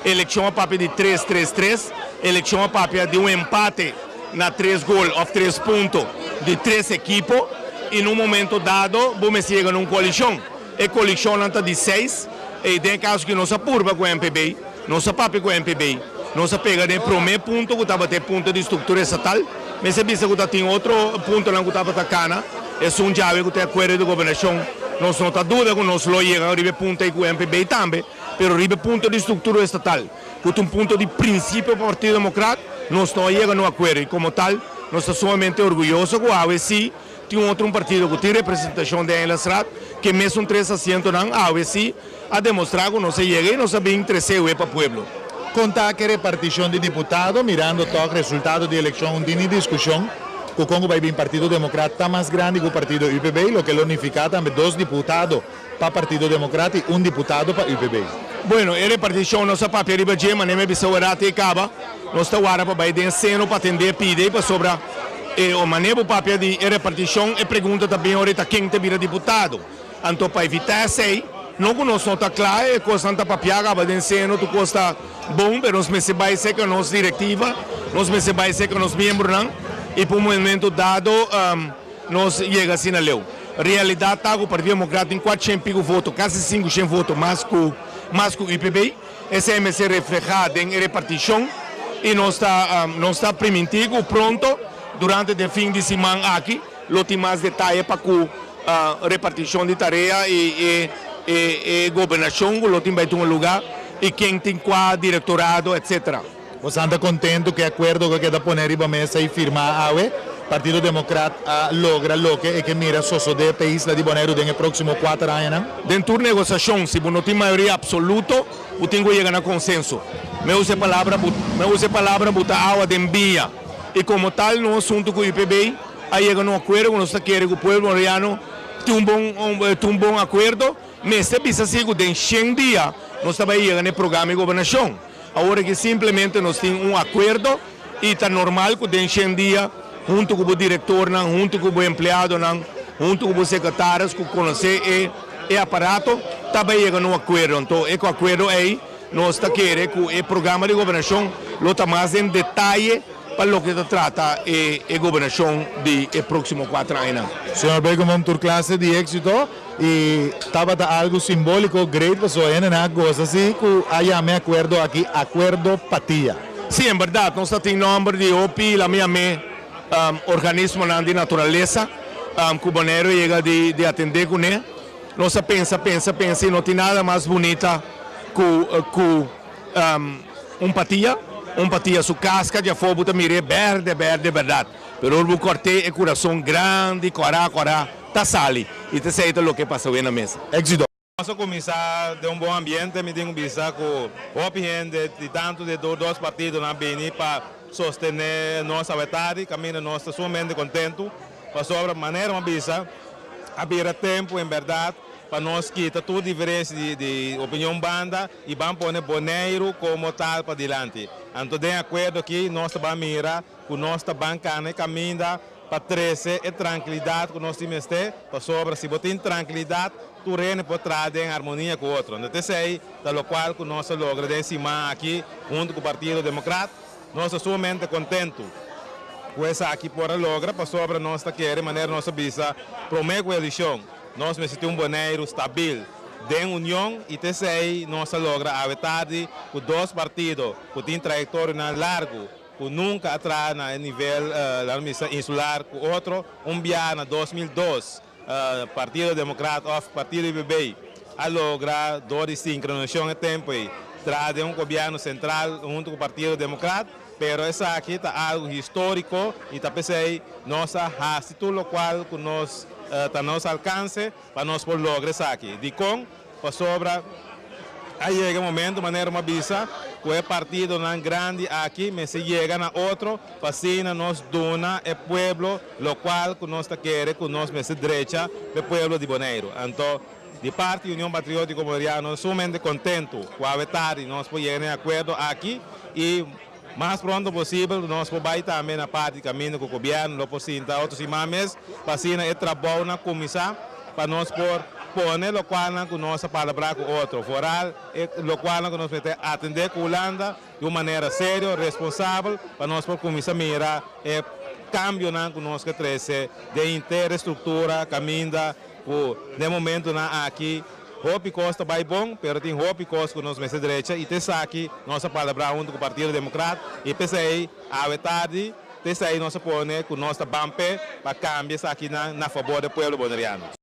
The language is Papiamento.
Elekshon a papia di tres tres tres, elekshon a papia di un empate na tres gol òf tres punto di tres ekipo i na un momento dado bo mester yega na un koalishon. E koalishonnan ta di seis i den e kaso ki nos a purba ku MPB, nos a papia ku MPB, nos a pega den e promé punto ku tabata e punto di struktura estatal. Mester bisa ku ta tin otro puntonan ku tabata kana, esun djawe ku ta e akuerdo di gobernashon, nos no ta duda ku nos lo yega riba e punto ei ku MPB tambe. Pero riba e punto di struktura estatal, ku ta un punto di prinsipio pa Partido Demokrat, nos no a yega na un akuerdo i komo tal nos ta sumamente orguyoso ku awe sí tin un otro un partido ku tin representashon den Eilandsraad, ku e mesun tres asientonan awe sí a demostrá ku nos a yega i nos a bin trese we pa pueblo. Kon ta ku e repartishon di diputado mirando tòg resultado di elekshon un tin di diskushon ku kon ku bai bin Partido Demokrat ta mas grandi ku partido UPB, loke lo nifiká tambe dos diputado pa Partido Demokrat i un diputado pa UPB. Bueno, e repartishon nos a papia riba dje, manera mi a bisa ora te kaba, nos ta wara pa bai den seno pa atendé pide i pasobra e o manera bo papia di e repartishon e pregunta ta bin ora ta ken ta bira diputado. Anto pa evitá esei, no ku nos no ta kla, e kosnan ta papiá kaba den seno, tur kos ta bon, pero nos mester bai serka nos direktiva, nos mester bai serka nos miembronan i pa un momento dado, Nos yega asina leu. Realidat ta ku Partido Demokrat tin kuatshen piku voto, kasi sinkushen voto mas ku mas ku UPB. Esei mester reflehá den e repartishon i nos ta nos ta primintí ku pronto durante den fin di siman aki lo tin mas detaye pa ku repartishon di tarea i e e e gobernashon ku lo tin bai tuma lugá i ken tin kua direktorado etsetera. Bosan ta kontentu ku e akuerdo ku a keda pone riba mesa i firmá awe? Partido Demokrat a logra loke e ke mira sosodé p'e isla di Boneiru den e próksimo kuater añanan? Den tur negosiashon, si bo no tin mayoria apsoluto, bo tin ku yega na konsenso. Mi a usa e palabra bu, mi a usa e palabra buta awa den biña. I komo tal nos huntu ku UPB a yega na un akuerdo ku nos ta kere ku pueblo boneriano tin un bon, tin un bon akuerdo. Mester bisa si ku den shen dia nos ta bai yega na e programa di gobernashon. Awor aki simplemente nos tin un akuerdo i ta normal ku den shen dia huntu ku bo direktornan, huntu ku bo empleadonan, huntu ku bo sekretaris ku konosé e e aparato ta bai yega na un akuerdo. Anto e ku akuerdo ei nos ta kere ku e programa di gobernashon lo ta mas den detaye pa loke ta trata e e gobernashon di e próksimo kuater añanan. Señor Beukema, tur klase di éksito. I tabata algu simbóliko great pasobra hendenan a gosa si ku a yama e akuerdo aki Akuerdo Patia. Sí, en bèrdat nos ta tin nòmber di hopi la mi yam'é organismonan di naturalesa ku Boneiru a yega di atendé kuné. Nos a pensa, pensa, pensa i no tin nada mas bunita ku ku un patia. Un patia su kaska dje afó bo ta mir'é bèrdè bèrdè bèrdat, pero ora bo kòrt'é e kurason grandi kòrá kòrá. Ta sali y ta esey ta loke pasa awe na mesa. Exito. Nos a kuminsá den un bon ambiente, mi tin ku bisa ku hopi hende di tantu di e dos partidonan a bini pa sostené nos awe tardi, kaminda nos ta sumamente kontentu pasobra manera mi a bisa a bira tempu en bèrdat pa nos kita tur diferensia di opinion banda i ban pone Boneiru komo tal padilanti. Anto den akuerdo aki nos ta ban mira ku nos ta ban kana e kaminda pa trese e trankilidat ku nos tin mester, pasobra si bo tin trankilidat, tur hende por traha den harmonia ku otro. Anto esei ta lokual ku nos a logra den siman aki huntu ku Partido Demokrat. Nos ta sumamente kontentu ku esaki por a logra, pasobra nos ta kere, manera nos a bisa promé ku elekshon, nos mester tin un Boneiru stabil, den union, i ta esei nos a logra awe tardi ku dos partido ku tin trayektorionan largu, ku nunka a traha na e nivel, laat mi bisa, insular ku otro. Un biaha na 2002 Partido Demokrat òf Partido IPB a logra dor di sinkronisashon e tempu ei traha den un gobièrnu sentral huntu ku Partido Demokrat, pero esaki ta algu históriko i ta p'esei nos a hasi tur lokual ku nos ta nos alkanse pa nos por logra esaki. Dikon? Pasobra a yega e momento, manera mi a bisa, ku e partidonan grandi aki mester yega na otro pa asina nos duna e pueblo lokual ku nos ta kere ku nos mester drecha pa e pueblo di Boneiru. Anto, di parti Union Patriótiko Boneriano nos sumamente kontentu ku awe tardi nos por yega na e akuerdo aki i mas pronto posibel nos por bai tambe na parti kaminda ku gobièrnu lo por sinta otro siman mes pa asina e trabounan kuminsá pa nos por. Pone lokual ku nos a palabrá ku otro, vooral lokual ku nos mester atendé ku Hulanda di un manera serio, responsabel, pa nos por kuminsá mira e kambionan ku nos ke trese den henter struktura kaminda ku na momentonan aki hopi kos ta bai bon, pero tin hopi kos ku nos mester drecha i t'esaki nos a palabrá huntu ku Partido Demokrat i p'esei awe tardi, p'esei nos a pone ku nos ta ban p'e pa kambia esakinan na fabor di pueblo boneriano.